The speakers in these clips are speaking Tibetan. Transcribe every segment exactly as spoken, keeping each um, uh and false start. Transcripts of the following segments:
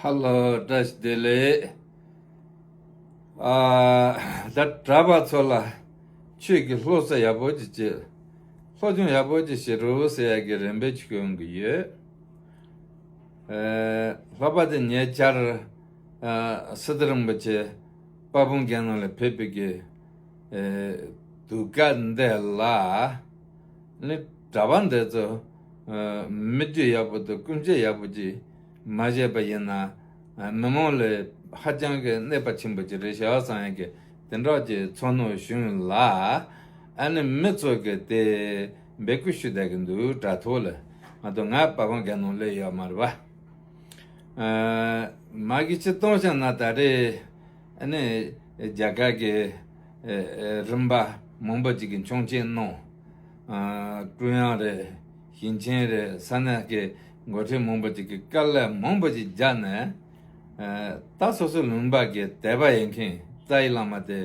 ཧ་ལོ། བཀྲ་ཤིས་བདེ་ལེགས། ཨ། ད་གྲྭ་པ་ཚོ་ལ་ཆོས་ཀྱི་སློབ་གསོ་ཡག་པོ་ཅིག་བྱེད། སློབ་སྦྱོང་ཡག་པོ་ཅིག་བྱེད་རོགས་ཟེར་ཡག་གི་རེ་འབོད་ཅིག་ཞུ་ཡོང་གི་ཡོད། ཨ། ལྷག་པར་དུ་ཉེ་ཆར། ཨ། སི་ཏུ་རིན་པོ་ཆེ་དཔལ་སྤུངས་རྒྱལ་ནང་ལ་ཕེབས་པའི་གི། ཨ། དུས་སྐབས་འདི་ལ། ནི་གྲྭ་པ་འདི་ཚོ། ཨ། མི་རྒྱུད་ཡག་པོ་དང་ཀུན་སྤྱོད་ཡག་པོ་ཅིག་མ་བྱས་པ་ཡིན་ན། ཨ། མི་མང་ལ་ཧ་ཅང་གི་གནོད་པ་ཆེན་པོ་ཅིག་རེད་ཤག་བསམ་ཡག་གི་དེ་འདྲ་ཅིག་ཚོར་སྣང་བྱུང་ལ། ཨ་ནི་མི་ཚོ་གི་དེ་འབོད་སྐུལ་ཞུ་བསྡད་ཀྱི་འདུག་དྲ་ཐོག་ལ། ང་ཚོ་ང་དཔལ་སྤུངས་རྒྱལ་ནང་སླེབས་ཡོད་མ་རེད་པ། ཨ། མ་གི་ཅི་གཏོང་བྱས་ན་ད་རེས། ཨ་ནི་རྒྱ་གར་གྱི། ཨ། ཨ། རིམ་པ་མང་པོ་ཅིག་གིས་མཆོད་མཇལ་གནང་། ཨ། ཀྲུང་དབྱང་རེད། ཞིང་ཆེན་རེད། ས་གནས་ཀྱི་འགོ་ཁྲིད་མང་པོ་ཅིག་གིས་དཀའ་ལས་མང་པོ་ཅིག་བརྒྱབ་ནས། ཨ། ད་སོ་སོའི་ལུང་པ་གི་དད་པ་ཡོད་མཁན་རྩ་བའི་བླ་མ་དེ།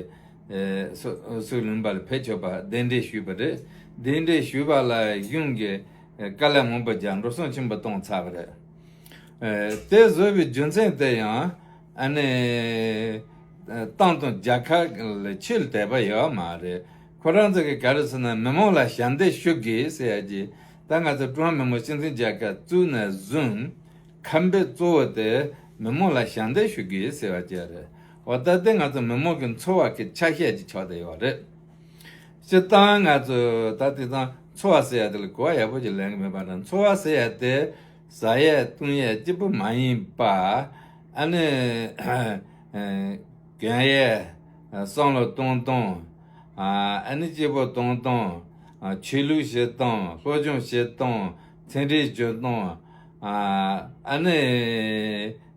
ཨ། སོ་སོའི་ལུང་པ་ལ་ཕེབས་ཆོག་པ་གདན་འདྲེན་ཞུས་པ་རེད། གདན་འདྲེན་ཞུས་པ་ལ་གཞུང་གིས། ཨ། དཀའ་ལས་མང་པོ་བརྒྱབ། འགྲོ་སོང་ཆེན་པོ་བཏང་ཚར་བ་རེད། ཨ། དེ་བཟོས་པའི་རྒྱུ་མཚན་དེ་ཡང་། ཨ་ནི། ཨ། ཏང་དང་རྒྱལ་ཁབ་ལ་ཆོས་ལ་དད་པ་ཡོད་མ་རེད། ཁོ་རང་ཚོ་གིས་ག་རེ་ཟེར་ན་མི་མང་ལ་ཞབས་འདེགས་ཞུ་དགོས་ཟེར་ཡག་གི། ད་ང་ཚོ་ཀྲུང་ཧྭ་མི་དམངས་སྤྱི་མཐུན་རྒྱལ་ཁབ་བཙུགས་ནས་བཟུང་ཁ་འབོད་གཙོ་བོ་དེ་མི་མང་ལ་ཞབས་འདེགས་ཞུ་དགོས་ཟེར་བ་ཅིག་རེད། འོ་ད་དེ་ང་ཚོ་མི་མང་གི་འཚོ་བ་གི་ཆ་ཤས་ཅིག་ཆགས་བསྡད་ཡོད་རེད། སྤྱིར་བཏང་ང་ཚོ་ད་དེང་སང་འཚོ་བ་ཟེར་ཡག་དེ་ལ་གོ་བ་ཡག་པོ་ཅིག་ལེན་གྱི་མེད་པ་འདྲ། འཚོ་བ་ཟེར་ཡག་དེ་ཟ་ཡག་འཐུང་ཡག་གཅིག་པུ་མ་ཡིན་པ། ཨ་ནི། ཨ། གྱོན་ཡག་བསམ་བློ་གཏོང་སྟངས། ཨ། ཨ་ནི་སྐྱིད་པོ་གཏོང་སྟངས། ཨ། ཆོས་ལུགས་བྱེད་སྟངས། སློབ་སྦྱོང་བྱེད་སྟངས། ཚན་རིག་སྦྱོང་སྟངས། ཨ། ཨ་ནི།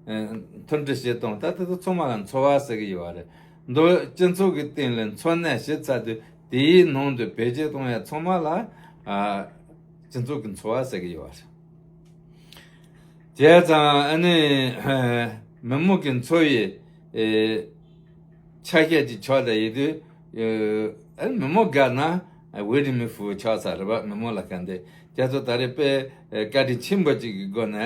ཨ། མཐུན་སྒྲིལ་བྱེད་སྟངས། ད་དེ་ཚོ་ཚང་མ་ལ་འཚོ་བ་ཟེར་གྱི་ཡོད་རེད། མདོར་སྤྱི་ཚོགས་ཀྱི་སྟེང་ལ་འཚོ་གནས་བྱེད་ཚར་དུས་དེའི་ནང་དུ་བེད་སྤྱོད་གཏོང་ཡག་ཚང་མ་ལ། ཨ། སྤྱི་ཚོགས་ཀྱི་འཚོ་བ་ཟེར་གྱི་ཡོད་རེད། བྱས་ཙང་ཨ་ནི། ཨ། མི་མང་གི་འཚོ་བའི། ཨེ། ཆ་ཤས་ཅིག་ཆགས་བསྡད་ཡོད་དུས། ཨེ། ཨ་ནི་མི་མང་དགའ་ན། ཨ། ཝེ་རི་མི་ཧྥུ་ཆགས་ཚར་རེད་པ། མི་མང་ལ་དགའ་འདོད། ཁྱེད་ཚོ་ད་རེས་དཔེ། ཨེ། བཀའ་དྲིན་ཆེན་པོ་ཅིག་གི་སྒོ་ནས།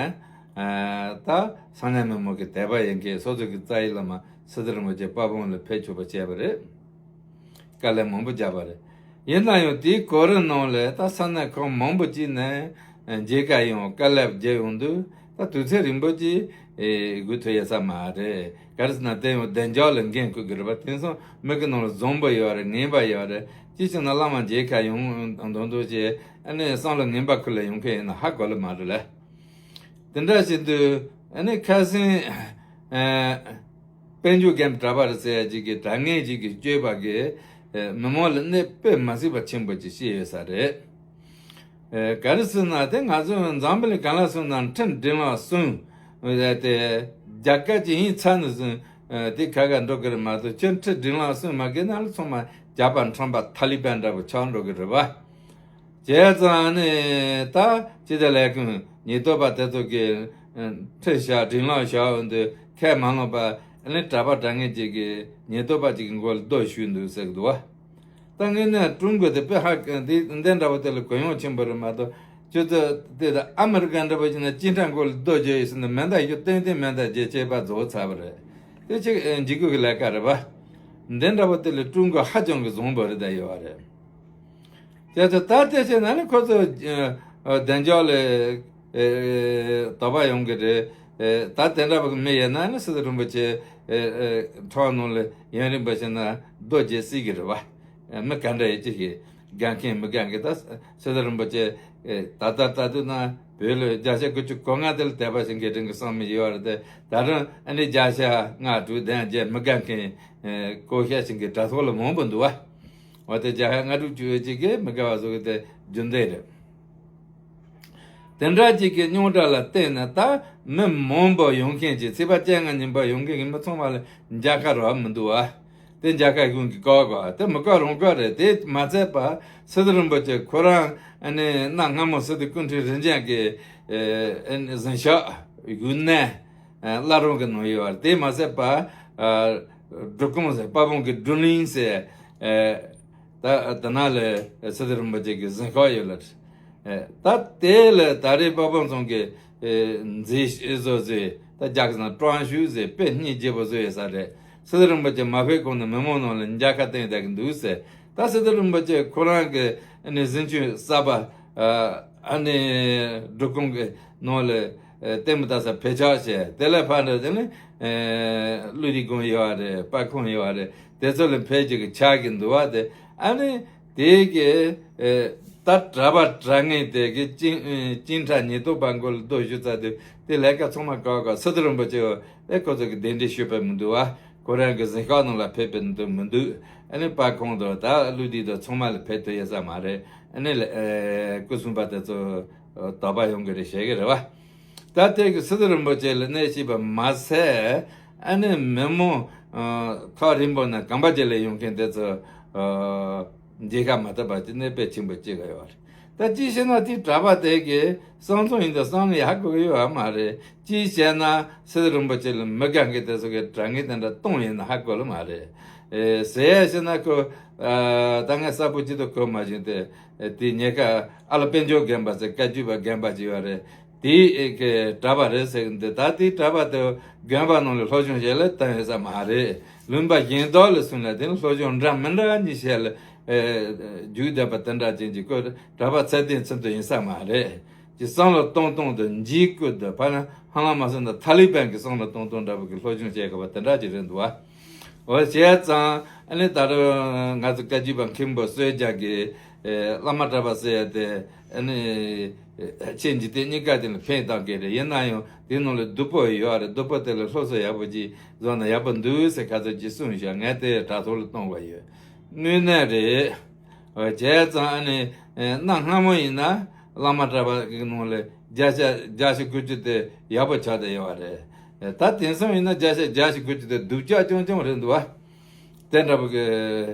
ཨ། ད་ས་གནས་མི་མང་གི་དད་པ་ཡོད་མཁན་སོ་སོ་གི་རྩ་བའི་བླ་མ་སི་ཏུ་རིན་པོ་ཆེ་དཔལ་སྤུངས་ལ་ཕེབས་ཆོག་པ་བྱས་པ་རེད། དཀའ་ལས་མང་པོ་བརྒྱབ་པ་རེད། ཡིན་ན་ཡང་དེའི་གོ་རིམ་ནང་ལ་ད་ས་གནས་ཁག་མང་པོ་ཅིག་ནས་མཇལ་ཁ་ཡོང་། དཀའ་ལས་བརྒྱབ་ཡོང་དུས་ད་དུས་ཚོད་རིང་པོ་ཅིག་སྒུག་ཐུབ་ཡོད་ས་མ་རེད། ག་རེ་ཟེར་ན་དེ་ཡང་བདེ་འཇགས་ལ་འགན་འཁུར་དགོས་རེད་པ། དེང་སང་མི་གི་ནང་ལ་བཟང་པོ་ཡོད་རེད། ངན་པ་ཡོད་རེད། ཅི་ཞིག་ན་བླ་མ་མཇལ་ཁ་ཡོང་དོན་དུ་བྱས། ཨ་ནི་བསམ་བློ་ངན་པ་ཁུར་ལ་ཡོང་མཁན་ཡིན་ན་ཧ་གོ་ལེ་མ་རེད་ལ། དེ་འདྲ་བྱེད་དུས་ཨ་ནི་ཁ་སང་། ཨ། དཔལ་འབྱོར་རྒན་པ་གྲྭ་པ་རེད་ཟེར་ཡག་ཅིག་གིས་དྲ་ངན་ཅིག་གིས་བསྐྱོད་པ་གིས། ཨ། མི་མང་ལ་གནོད་དཔེ་མ་སྲིད་པ་ཆེན་པོ་ཅིག་བྱས་ཡོད་ས་རེད། ཨ། ག་རེ་ཟེར་ན་དེ་ང་ཚོ་འཛམ་བུ་གླིང་གང་ལ་སོང་ན་ཁྲིམས་སྒྲིག་ལམ་སྲུང་། ཨ། དེ་རྒྱལ་ཁབ་ཅིག་ཡིན་ཚར་ནས་བཟུང་། ཨ། དེ་ཁ་ཁ་འགྲོ་གི་རེད་མ་གཏོགས་ཁྱོད་ཁྲིམས་སྒྲིག་ལམ་སྲུང་མ་དགོས་ན་ཚང་མ་ཇག་པ་ཁྲམ་པ་ཐ་ལི་པན་འདྲ་པོ་ཆགས་འགྲོ་གི་རེད་པ། བྱས་ཙང་ནི་ད་སྤྱི་བདེ་ལས་ཁུངས་ཉེན་རྟོག་པ་དེ་ཚོ་གིས་ཁྲིམས་བཞག་སྒྲིག་ལམ་བཞག་འོང་དུས་ཁས་མ་བླངས་པ་ནི་གྲྭ་པ་དྲ་ངན་ཅིག་གིས་ཉེན་རྟོག་པ་ཅིག་གི་མགོ་ལ་རྡོ་གཞུས་འདུག་ཟེར་གི་འདུག་བ། ད་དངོས་གནས་ཀྲུང་གོ་དེ་དཔེ་ཧ་གི་འདི་འདི་འདྲ་པོ་དེ་ལ་གུ་ཡངས་ཆེན་པོ་རེད་མ་གཏོགས། ཁྱོད་ཚོ་དེ་ད་ཨ་མི་རི་ཀ་འདྲ་པོ་ཞིག་ན་སྤྱི་ཁྲག་མགོ་ལ་རྡོ་རྒྱག་ཡོད་ཟེར་ན་མེ་མདའ་གཞུ་ཏན་ཏན་མེ་མདའ་རྒྱག་བྱས་པ་རྫོགས་ཚར་བ་རེད། དེ་ཅིག་འཇིགས་སྐུལ་གི་ལས་ཀ་རེད་པ། འདི་འདྲ་པོ་དེ་ལ་ཀྲུང་གོ་ཧ་ཅང་གི་བཟང་པོ་རེད་བསྡད་ཡོད་པ་རེད། དེ་ཚོ་ད་དེ་བྱས་ན་ནི་ཁོ་ཚོ་ཨ་བདེ་འཇགས་ལ་ཨེ་དོགས་པ་ཡོང་གི་རེད། ཨེ་ད་དེ་འདྲ་བ་གི་མི་ཡིན་ན་ནི་སི་ཏུ་རིན་པོ་ཆེ་ཨེ་ཨེ་ཁྲོམ་ནང་ལ་ཡུན་རིང་པོ་ཕྱིན་ན་རྡོ་རྗེ་སྲིད་ཀྱི་རེད་བ། ཨེ་མི་ག་འདྲ་ཡིན་ཅི་ཞིག་དགའ་མཁན་མི་དགའ་མཁན་ད་སི་ཏུ་རིན་པོ་ཆེ་ཨེ་ད་ལྟ་ལྟ་དུས་ན་བོད་ལ་བརྒྱ་ཆ་དགུ་བཅུ་གོ་ལྔ་དེ་ལ་དད་པ་བྱེད་མཁན་དྲན་གི་བསམ་མི་ཡོད་རེད་དེ། ད་རུང་ཨ་ནི་བརྒྱ་ཆ་ལྔ་དྲུག་བདུན་བརྒྱད་མི་དགའ་མཁན་ཨེ་བསྐོ་བཞག་བྱེད་མཁན་དྲ་ཐོག་ལ་མང་པོ་འདུག་བ། འོ་དེ་བརྒྱ་ཆ་ལྔ་དྲུག་ཅུ་ཅིག་གིས་མི་དགའ་བ་བཟོ་གི་དེ་རྒྱུ་མཚན་རེད། དེ་འདྲ་ཅིག་གི་རྙོག་དྲ་ལ་བརྟེན་ནས་ད་མི་མང་པོ་ཡོང་མཁན་གྱི་ཚེས་པ་བཅོ་ལྔ་ཉིན་པ་ཡོང་མཁན་གྱི་མི་ཚང་མ་ལ་མཇལ་ཁ་རག་མི་འདུག་བ། དེ་མཇལ་ཁ་གཞུང་གིས་བཀག་གོ། དེ་མི་བཀག་རུང་བཀག་རེད། དེ་མ་ཚད་པ་སི་ཏུ་རིན་པོ་ཆེ་ཁོ་རང་ཨ་ནི་གནའ་སྔ་མོ་སི་ཏུ་སྐུ་ཕྲེང་རིམ་བྱོན་གྱི་ཨ་ནི་གཟིམ་ཤག་ཡུན་ནན། ཨ། བླ་རུང་གི་ནང་ཡོད་པ་དེ་མ་ཟད་པ། ཨ། འབྲི་གུང་ཟེར་དཔལ་སྤུངས་ཀྱི་འབྲི་གླིང་ཟེར། ཨ། ད་དེ་ན་ལ་སི་ཏུ་རིན་པོ་ཆེ་གི་གཟིམ་ཤག་ཡོད་ལ། ཨ། ད་དེ་ལ་ད་རེས་དཔལ་སྤུངས་རྫོང་གི་ཨ་མཛེས་བཟོ་ཟེར། ད་རྒྱ་གི་ནང་ཀྲང་ཞུ་ཟེར་དཔེ་སྙིང་རྗེ་པོ་བཟོས་ཡོད་ས་རེད། སི་ཏུ་རིན་པོ་ཆེ་མ་ཕེབས་གོང་ནས་མི་མང་ནང་ལ་མཇལ་ཁ་བསྟན་བསྡད་ཀྱི་འདུག་ཟེར། ད་སི་ཏུ་རིན་པོ་ཆེ་ཁོ་རང་གི་ཨ་ནི་གཟིམ་ཆུང་གསར་པ་ཨ་ནི་འབྲི་གུང་གི་ནང་ལ་ལྟད་མོ་ལྟ་ས་ཕེབས་ཆོག་བྱས། དེ་ལས་ཕར་འགྲོ་དེ་ནི་ཀླུ་རི་དགོན་ཡོད་པ་རེད། དཔལ་ཁང་ཡོད་པ་རེད། དེ་ཚོ་ལ་ཕེབས་རྒྱུ་གི་ཆགས་ཀྱི་འདུག་བ། དེ་ཨ་ནི་དེ་གི་ད་གྲྭ་པ་གྲྭ་ངན་དེ་གི་སྤྱན་སྤྱན་ཁྲ་ཉེན་རྟོག་པ་མགོ་ལ་རྡོ་གཞུ་ཚ་དུས་དེ་ལས་ཀ་ཚང་མ་བཀག་བཀག་སི་ཏུ་རིན་པོ་ཆེ་བ་ཨེ་ཁོ་ཚོ་གི་གདན་འདྲེན་ཞུས་པ་མི་འདུག་བ། ཁོ་རང་གི་གཟིམ་ཤག་ནང་ལ་ཕེབས་པའི་འདུག་མི་འདུག་ཨ་ནི་དཔལ་ཁང་དང་ད་ཀླུ་རི་དང་ཚང་མ་ལ་ཕེབས་ཐུབ་ཡོད་ས་མ་རེད། ཨ་ནི་ལ་ཨེ་སྐུ་སྲུང་པ་དེ་ཚོ་དོགས་པ་ཡོང་གི་རེད་བཤད་གི་རེད་བ། ད་དེ་གི་སི་ཏུ་རིན་པོ་ཆེ་ལ་གནས་ཤིག་པ་མ་ཟད་ཨ་ནི་མི་མང་ཐག་རིང་པོ་ནས་གམ་པ་ཅིག་ལ་ཡོང་མཁན་དེ་ཚོ་མཇལ་ཁ་མ་ཐོབ་པ་ཅིག་གནས་དཔེ་ཆེན་པོ་གཅིག་ག་ཡོད་རེད། ད་ཅི་བྱས་ན་དེ་གྲྭ་པ་དེ་གི་གསང་རྫོང་ཡིན་དུ་གསང་ལ་ཡག་དགོས་ཀྱི་ཡོད་མ་རེད། ཅི་བྱས་ན་སི་ཏུ་རིན་པོ་ཆེ་ལ་མི་དགའ་མཁན་དེ་ཚོ་གི་དྲང་ངེས་དེ་འདྲ་གཏོང་ཡིན་ན་ཧ་གོ་ལ་མ་རེད། ཟེར་ཡ་བྱས་ན་ཁོ་ད་ངས་གསལ་པོ་ཅི་ཐུབ་གོ་མ་བྱུང་སྟེ། དེ་ཉེ་ཁ་ཨ་ལ་དཔལ་འབྱོར་རྒན་པ་ཟེར་བཀའ་བརྒྱུད་པ་རྒན་པ་ཅིག་ཡོད་རེད། དེའི་གི་གྲྭ་པ་རེད་ཟེར་གི་འདུག་ད་དེའི་གྲྭ་པ་དེ་དགོན་པ་ནང་ལ་སློབ་སྦྱོང་བྱེད་ལ་བཏང་ཡོད་ས་མ་རེད། ལུང་པ་གཞན་དག་ལ་སོང་ལ་དེ་ནི་སློབ་སྦྱོང་འདྲ་མི་འདྲ་གཉིས་བྱས་ལ་རྒྱུགས་བསྡད་པ་དེ་འདྲ་ཅན་གྱི་ཁོ་གྲྭ་པ་ཚད་ལྡན་ཚུན་དུ་ཡིན་ས་མ་རེད། ཀྱི་བསམ་བློ་གཏོང་སྟངས་དང་འཇིགས་སྐུལ་དང་ཕར་ན་ཧ་ལམ་མ་སོང་ན་ཐ་ལི་བན་གྱི་བསམ་བློ་གཏོང་སྟངས་འདྲ་པོ་གི་སློབ་སྦྱོང་བྱེད་དགོས་པ་དེ་འདྲ་ཅིག་རེད་འདུག་བ། འོ་བྱས་ཙང་ཨ་ནི་ད་རུང་ང་ཚོ་བཀའ་བརྒྱུད་པ་མཁན་པོ་གསོལ་ཇ་གི་བླ་མ་གྲྭ་པ་ཟེར་ཡ་དེ་ཨ་ནི་ཆེས་འཇིག་རྟེན་གཉིས་ཀ་དེ་ལ་ཕན་བཏགས་མཁན་རེད། ཡིན་ན་ཡང་དེ་ནང་ལ་སྡུག་པོ་ཡོད་རེད། སྡུག་པོ་དེ་ལ་སློབ་གསོ་ཡག་པོ་ཅིག་བཟོ་ན་ཡག་པོ་འདུག་ཟེར་ཁ་ཚོད་ཅིག་གསུངས་བཞག་ངས་དེ་དྲ་ཐོག་ལ་གཏོང་བ་ཡོད། དངོས་གནས་རེད། བྱས་ཙང་ཨ་ནི་གནའ་སྔ་མོ་ཡིན་ན་བླ་མ་གྲྭ་པ་གི་ནང་ལ་བརྒྱ་ཆ་བརྒྱད་ཅུ་དགུ་བཅུ་དེ་ཡག་པོ་ཆགས་བསྡད་ཡོད་པ་རེད། ད་དེང་སང་ཡིན་ན་བརྒྱ་ཆ་བརྒྱད་ཅུ་དགུ་བཅུ་དེ་སྡུག་ཅག་རྐྱང་རྐྱང་རེད་འདུག་བ། དེ་འདྲ་པོ་གི་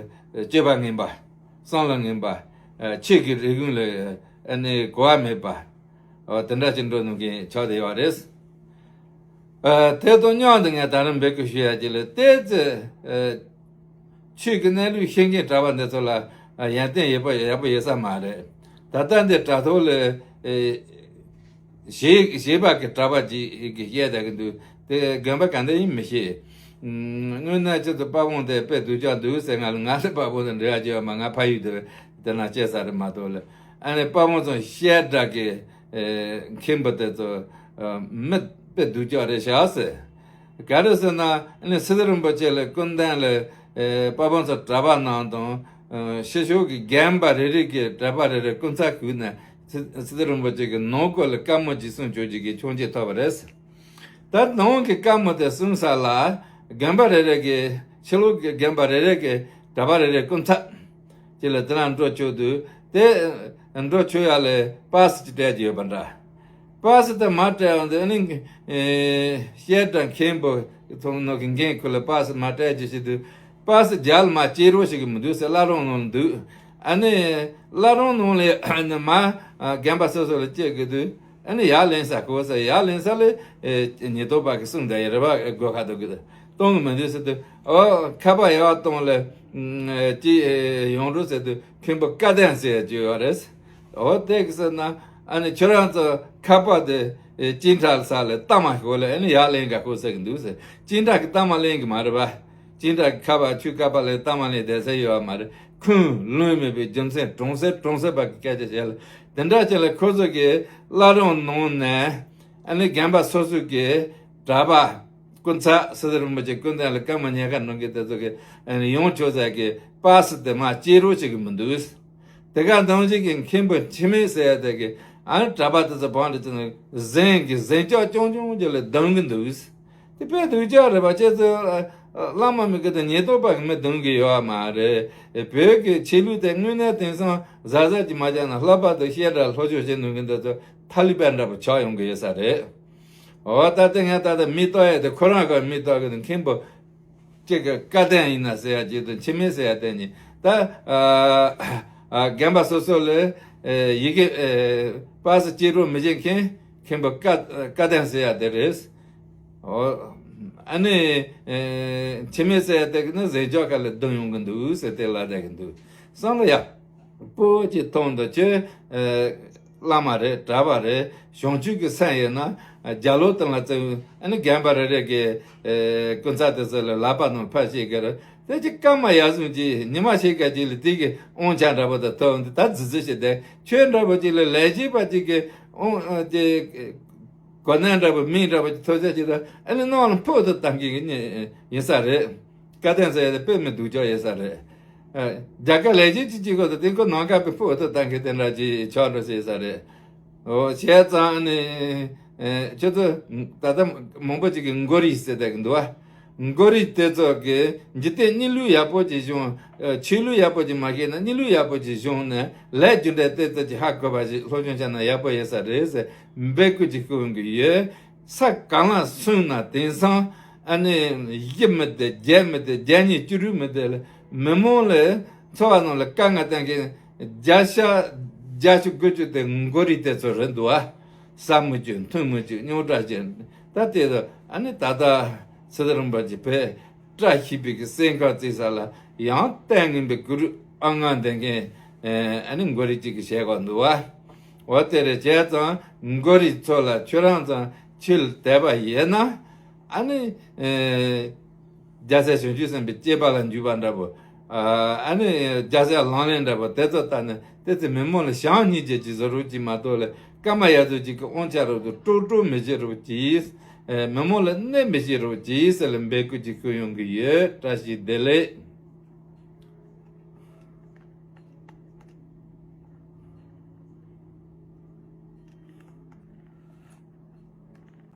སྤྱོད་པ་ངན་པ། བསམ་བློ་ངན་པ། ཆོས་ཀྱི་རིག་གཞུང་ལ་ཨ་ནི་གོ་བ་མེད་པ། དེ་འདྲ་ཅིག་འགྲོ་ནུས་མཁན་ཆགས་བསྡད་ཡོད་རེད། དེ་དང་མཉམ་དུ་ངས་ད་རུང་འབོད་སྐུལ་ཞུ་ཡ་ཅིག་ལ་བལྟས་ཚེ། ཆོས་ཀྱི་གནས་ལུགས་ཤེས་མཁན་གྲྭ་པ་འདི་ཚོ་ལ་ཡོན་ཏན་ཡོད་པ་ཡག་པོ་ཡོད་ས་མ་རེད། ད་ལྟ་འདི་དྲ་ཐོག་ལ་ཞེ་ཞེ་བག་གི་གྲྭ་པ་ཅིག་གིས་བཤད་བསྡད་ཀྱི་འདུག་དེ་དགོན་པ་ག་འདྲ་ཡིན་མི་ཤེས། དངོས་གནས་ཅི་ཐུབ་དཔལ་སྤུངས་དེ་དཔེ་སྡུག་ཅག་འདུག་ཟེར། ང་ལ་ང་ལ་དཔལ་སྤུངས་དང་འབྲེལ་བ་ཅིག་ཡོད་མ། ང་ཕ་ཡུལ་དེ་དེ་ན་སྐྱེས་ས་རེད་མ་གཏོགས་ལ། ཨ་ནི་དཔལ་སྤུངས་ཚོ་བཤད་གྲྭ་གི་མཁན་པོ་དེ་ཚོ་མི་དཔེ་སྡུག་ཅག་རེད་ཤག་ཟེར། ག་རེ་ཟེར་ན་ཨ་ནི་སི་ཏུ་རིན་པོ་ཆེ་ལ་སྐུ་མདུན་ལ་དཔལ་སྤུངས་ཚོ་གྲྭ་པ་རྣམས་དང་ཕྱི་ཕྱོགས་ཀྱི་རྒན་པ་རེ་རེ་གིས་གྲྭ་པ་རེ་རེ་སྐུ་ཚ་གུས་ནས་སི་སི་ཏུ་རིན་པོ་ཆེ་གི་ནང་སྐོར་ལ་བཀའ་མོལ་ཅིག་གསུང་ཆོག་ཅིག་གི་ཆོག་མཆན་ཐོབ་པ་རེད། ད་ནང་གི་བཀའ་མོལ་དེ་གསུང་ས་ལ་རྒན་པ་རེ་རེ་གིས་ཕྱི་ལོགས་ཀྱི་རྒན་པ་རེ་རེ་གིས་གྲྭ་པ་རེ་རེ་སྐུ་ཚ་ཅིག་ལ་དེ་ན་འགྲོ་ཆོག་དུས་དེ་འགྲོ་ཆོག་ཡ་ལ་པ་སི་ཅིག་སྤྲད་ཀྱི་ཡོད་པ་འདྲ། པ་སི་དེ་མ་སྤྲད་ཡོང་དུས་ཨ་ནི་བཤད་གྲྭ་མཁན་པོ་ཚོང་ནོ་གི་འགན་ཁུར་ལ་པ་སི་མ་སྤྲད་ཀྱི་བྱེད་དུས་པ་སི་རྒྱ་ལ་མ་སྐྱེལ་རོགས་བྱེད་ཀྱི་མི་འདུག་ཟེར། བླ་རུང་ནང་ལ་འདུག་ཨ་ནི་བླ་རུང་ནང་ལ་མ་རྒན་པ་སོ་སོ་ལ་སྐྱེལ་གི་དུས། ཨ་ནི་ཡར་ལེན་ས་གོ་ས་ཡར་ལེན་ས་ལས་ཉེན་རྟོག་པ་གི་གསུང་བསྡད་ཡོད་རེད་པ། སྒོ་ཁ་ཐོག་གི་གཏོང་གི་མི་འདུག་ཟེར་དུས། ཨོ་ཁ་པར་ཡར་གཏོང་ལ་ཅི་ཡོང་རོགས་ཟེར་དུས་མཁན་པོ་བཀའ་བསྟན་ཟེར་ཡ་ཅིག་ཡོད་རེད། ཨོ་དེ་གི་ཟེར་ན་ཨ་ནི་ཁྱོད་རང་ཚོ་ཁ་པར་དེ་སྤྱན་ཁྲ་ས་ལ་གཏའ་མ་ཤོག་ལ་ཨ་ནི་ཡར་ལེན་ག་ཤོག་ཟེར་གི་འདུག་ཟེར། སྤྱན་ཁྲ་གི་གཏའ་མ་ལེན་གི་མ་རེད་པ། སྤྱན་ཁྲ་གི་ཁ་པར་ཁྱོད་ཁ་པར་ལ་གཏའ་མ་ལེན་བསྡད་ས་ཡོད་པ་མ་རེད། ཁུངས་ལུང་མེད་པའི་རྒྱུ་མཚན་གྲོང་གསེབ་གྲོང་གསེབ་པ་གི་སྐད་ཆ་བཤད་ལ་དེ་འདྲ་བྱས་ལ་ཁོ་ཚོ་གི་བླ་རུང་ནང་ནས་ཨ་ནི་རྒན་པ་སོ་སོ་གི་གྲྭ་པ་སྐུ་ཚ་སི་ཏུ་རིན་པོ་ཆེ་སྐུ་མདུན་ལ་བཀའ་མོལ་ཉན་ག་འགྲོ་མཁན་དེ་ཚོ་གི་ཨ་ནི་ཡོང་ཆོག་ས་གི་པ་སི་དེ་མར་སྐྱེལ་རོགས་བྱེད་གི་མི་འདུག་དེ་ག་ནང་བཞིན་གྱི་མཁན་པོ་འཆི་མེད་ཟེར་ཡ་དེ་གི་ཨ་ནི་གྲྭ་པ་དེ་ཚོ་བང་དུ་བྱས་ནས་གཟན་གྱི་གཟན་ལྕག་རྐྱང་རྐྱང་ཅིག་ལ་རྡུང་གི་འདུག་དེ་དཔེ་སྡུག་ཅག་རེད་པ། ཁྱེད་ཚོ་བླ་མ་མི་དགེ་དང་ཉེན་རྟོག་པ་གི་མི་རྡུང་གི་ཡོད་པ་མ་རེད། བོད་ཀྱི་ཆོས་ལུགས་དེ་དངོས་གནས་དེང་སང་གཟབ་གཟབ་ཅིག་མ་བྱས་ན་ལྷག་པར་དུ་བཤད་གྲྭ་སློབ་སྦྱོང་བྱེད་ནུས་མཁན་དེ་ཚོ་ཐ་ལི་པན་འདྲ་པོ་ཆགས་ཡོང་གི་ཡོད་ས་རེད། འོ་ད་ལྟ་ངས་ད་ལྟ་མིག་ལྟོས་ཡ་དེ་ཁོ་རང་གི་མིག་ལྟོས་གི་འདུག་མཁན་པོ་གཅིག་གི་བཀའ་བསྟན་ཡིན་ན་ཟེར་ཡ་གཅིག་དང་འཆི་མེད་ཟེར་ཡ་དེ་གཉིས། ད་ཨ་ཨ་རྒན་པ་སོ་སོ་ལ་ཨེ་ཡི་གེ་ཨེ་པ་སི་སྐྱེལ་རོགས་མི་བྱེད་མཁན་མཁན་པོ་བཀའ་བཀའ་བསྟན་ཟེར་ཡ་དེ་རེད། འོ་ཨ་ནི་ཨེ་འཆི་མེད་ཟེར་ཡ་དེ་གི་ནི་གཟན་ལྕག་ཁ་ལ་རྡུང་ཡོང་གི་འདུག་ཟེར་དེ་ལབ་བསྡད་ཀྱི་འདུག་བསམ་བློ་ཡག་པོ་ཅིག་ཐོངས་དང་ཁྱོད་ཨེ། བླ་མ་རེད། གྲྭ་པ་རེད། གཞུང་ཆོས་ཀྱི་སེམས་ཡོད་ན་རྒྱ་ལོ་དང་ལ་བཙན། ཨ་ནི་རྒན་པ་རེ་རེ་གི་ཨེ་སྐུ་ཚབ་དེ་ཚོ་ལ་ལག་པ་ནང་ཕར་བཤད་གི་རེད། དེ་ཅི་སྐར་མ་ཡར་སོང་ཅིག་ཉི་མ་ཕྱེད་ཀ་ཅིག་ལ་དེ་གི་དབང་ཆ་འདྲ་པོ་དང་ཐོབ་འདི་ད་ཟི་ཟི་ཞིག་བསྡད། ཁྱོད་འདྲ་པོ་ཅིག་ལ་ལས་བྱེད་པ་ཅིག་གི་དབང་ཨ་དེ་གོ་གནས་འདྲ་པོ་མིང་འདྲ་པོ་ཅིག་ཐོབ་ཚད་ཅིག་ད་ཨ་ནི་ནང་ལ་ཕུག་ཏུ་བཏང་གི་ཡིན་ས་རེད། བཀའ་བསྟན་ཟེར་ཡ་དེ་དཔེ་མི་སྡུག་ཅག་ཡོད་ས་རེད། ཨ། རྒྱ་གར་ལས་བྱེད་ཅིག་ཅིག་གོ་ད་དེ་ཁོ་ནང་ཁ་པའི་ཕུག་ཏུ་བཏང་གི་དེ་འདྲ་ཅིག་ཆགས་འགྲོ་ཟེར་ས་རེད། འོ་བྱས་ཙང་ནི་ཨེ་ཁྱོད་ཚོ་ད་ལྟ་མང་པོ་ཅིག་གིས་མགོ་རིལ་ཟེར་བསྡད་ཀྱི་འདུག་བ། མགོ་རིལ་དེ་ཚོ་གི་འཇིག་རྟེན་གནས་ལུགས་ཡག་པོ་ཅིག་བྱུང་། ཨེ་ཆོས་ལུགས་ཡག་པོ་ཅིག་མ་ཤེས་ན་གནས་ལུགས་ཡག་པོ་ཅིག་བྱུང་ནས་ལས་རྒྱུ་འབྲས་དེ་ཚོ་ཅིག་ཧ་གོ་བ་ཞིག་སློབ་སྦྱོང་བྱས་ན་ཡག་པོ་ཡོད་ས་རེད་ཟེར་འབོད་སྐུལ་ཅིག་ཞུ་གི་ཡོད། ས་གང་ལ་སོང་ན་དེང་སང་ཨ་ནི་བཞི་མི་བདེ་བརྒྱད་མི་བདེ་བརྒྱ་ཉིས་བཅུ་དྲུག་མི་བདེ་ལ་མི་མང་ལ་འཚོ་བ་ནང་ལ་དཀའ་ངལ་བསྟན་མཁན་བརྒྱ་ཆ་བརྒྱད་ཅུ་དགུ་ཅུ་དེ་མགོ་རིལ་དེ་ཚོ་རེད་འདུག་བ། ཟ་མི་བཅུག་འཐུང་མི་བཅུག་རྙོག་དྲ་ཅན་ད་དེ་ཚོ་ཨ་ནི་ད་ལྟ་སི་ཏུ་རིན་པོ་ཆེ་བོད་བཀྲ་ཤིས་པའི་གི་སེམས་ཁམས་བརྩི་ས་ལ་ཡང་ལྟས་ངན་པའི་གུ་རུ་ཨ་ང་འདོན་མཁན་ཨ་ནི་མགོ་རིལ་གཅིག་གིས་བྱས་གོ་འདུག་བ། འོ་དེ་རེད། བྱས་ཙང་མགོ་རིལ་ཚོ་ལ་ཁྱོད་རང་ཚང་ཆོས་ལ་དད་པ་ཡོད་ན་ཨ་ནི་རྒྱལ་སྲས་བྱང་ཆུབ་སེམས་དཔའི་སྐྱེས་པ་ལ་འཇུག་པ་འདྲ་པོ། ཨ་ནི་རྒྱལ་སྲས་ལག་ལེན་འདྲ་པོ་དེ་ཚོ་ལྟ་ནས་དེ་ཚོ་མི་མང་ལ་ཞག་གཉིས་རྗེས་ཀྱི་བཟོ་རོགས་ཀྱིས་མ་གཏོགས་ལ་སྐར་མ་ཡར་ཚོ་གཅིག་གི་དབང་ཆ་རོགས་དུ་སྤྲོ་སྤྲོ་མི་བྱེད་རོགས་ཀྱིས། མི་མང་ལ་གནོད་མི་བྱེད་རོགས་ཀྱིས་ཟེར་ལ་འབོད་སྐུལ་ཅིག་ཞུ་ཡོང་གི་ཡོད། བཀྲ་ཤིས་བདེ་ལེགས།